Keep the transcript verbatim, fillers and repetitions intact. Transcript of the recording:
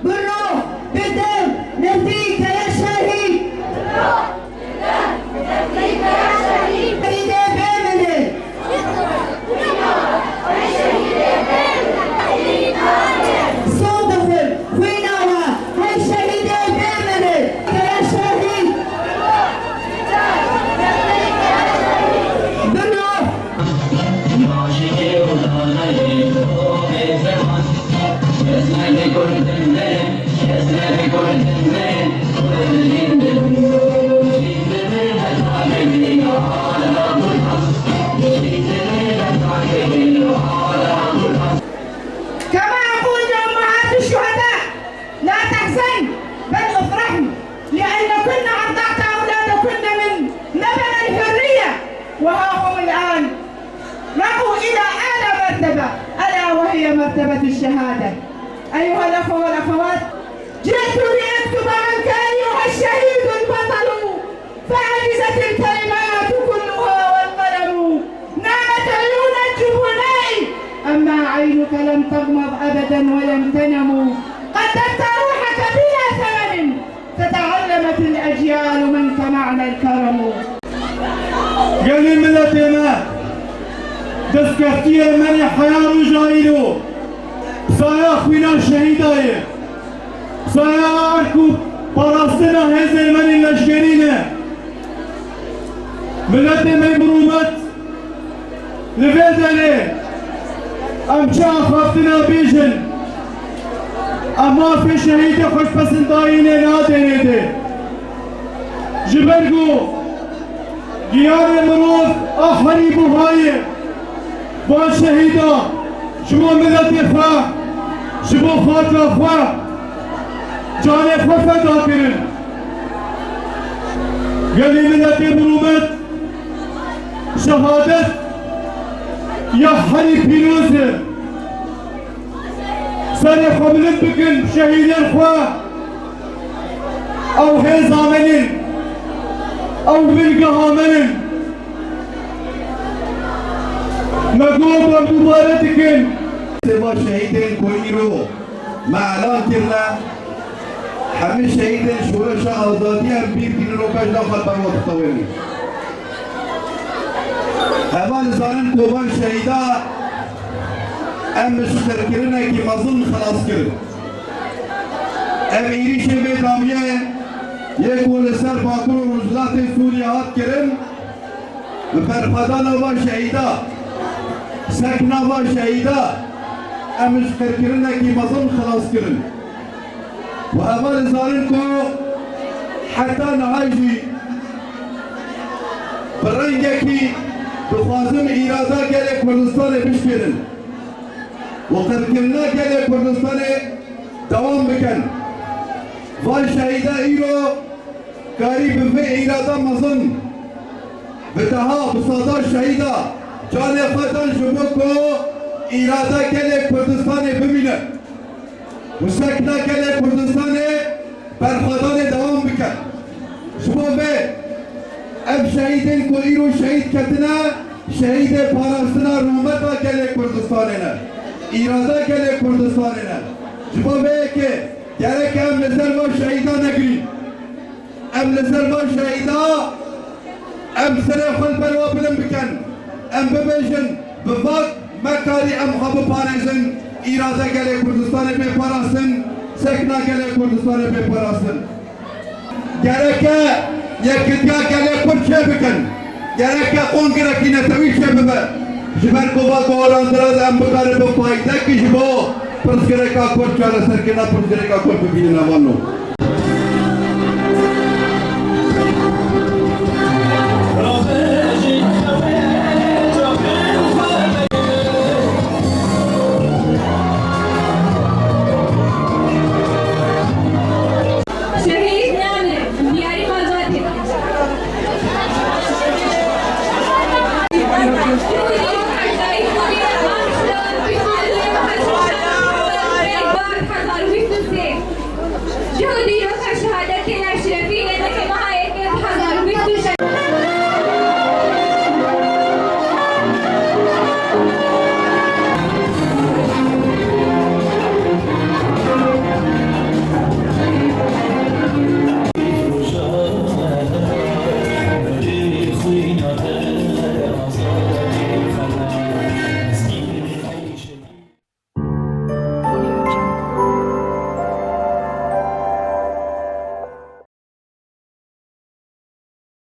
Bi ruh, bi dev, nezdî keye şehîd. Şehîdê bê mirin. Son dixwin xwîna we, hey şehîdê bê mirin. Keye şehîd. Bi ruh. كما أقول لأمهات الشهداء، لا تحزن، بل افرحن، لأنكن أرضعن أولادكن من لبن الحرية، وها هم الآن رقوا إلى أعلى مرتبة، ألا وهي مرتبة الشهادة. أيها الأخوة والأخوات، جئت لأكتب عنك أيها الشهيد البطل، فعجزت الكلمات كلها والقلم، نامت عيون الجبناء، أما عينك لم تغمض أبدا ولم تنم، قدمت روحك بلا ثمن، فتعلمت الأجيال منك معنى الكرم. Gelê miletê me, destkeftiyê me yê heya roja îro, saya xwîna şehîda ye. Saya erk û parastina hêzên me yê leşkerî ne. Miletê me yê mirûmet, li vê derê em çi axaftina bêjin, em mafê şehîdê xwe ji pesindayînê nadênê dê. Ji ber ku giyanê mirov a herî buha ye. Van şehîda ji bo miletê xwe, ji bo xaka xwe canê xwe feda kirin. Gelê miletê mirûmet, şehadet ya herî pîroz e. Serê xwe bilind bikin, şehîdên xwe. Ew hêza me nin, ew bingeha me nin. Me got em dubare dikin. Sêva şehîdên ku îro me elan kirine, hemî şehîdên şoreşa azadiyê em bîr bînin û pêş daxwe ber we dixewênin. Heva dizanin ku van şehîda em ji qirkirinekî mezin xelas kirin. Ev êrîşê vê dawiyê yê ku li ser Bakur û Rojhilatê Sûriyê hat kirin, bi berxwedana van şehîda, sekna van şehîda, em ji qirkirinekî mezin xilas kirin. Û heva dizanin ku heta niha jî bi rengekî dixwazin îrada gelê Kurdistanê bişkênin û qirkirina gelê Kurdistanê dewam bikin. Van şehîda îro karî bi vê îrada mezin, bi deha, bi sadan şehîda canê xwe dan ji bo ku îrada gelê Kurdistanê bimîne û sekna gelê Kurdistanê berxwedanê dewam bike. Ji bo vê ev şehîdên ku îro şehîd ketine, şehîdê parastina rûmeta gelê Kurdistanê ne, îrada gelê Kurdistanê ne. Ji bo vê yekê gerek em li ser van şehîdan negirîn. Em li ser van şehîda, em serê xwe li ber wa bilind bikin. Em bibêjin, bi vak me karî em xwe biparêzin, îrade gelê Kurdistanê bê parastin, sekna gelê Kurdistanê bê parastin. Gereke yekitiya gelê Kurd çêbikin. Gereke kongirekî netewî çêbibe. Ji ber ku va gorandiraz em bikarin bi faydekî ji bo pirsgirêka Kurd çareserkirina pirsgirêka Kurd bibînin, hevalno.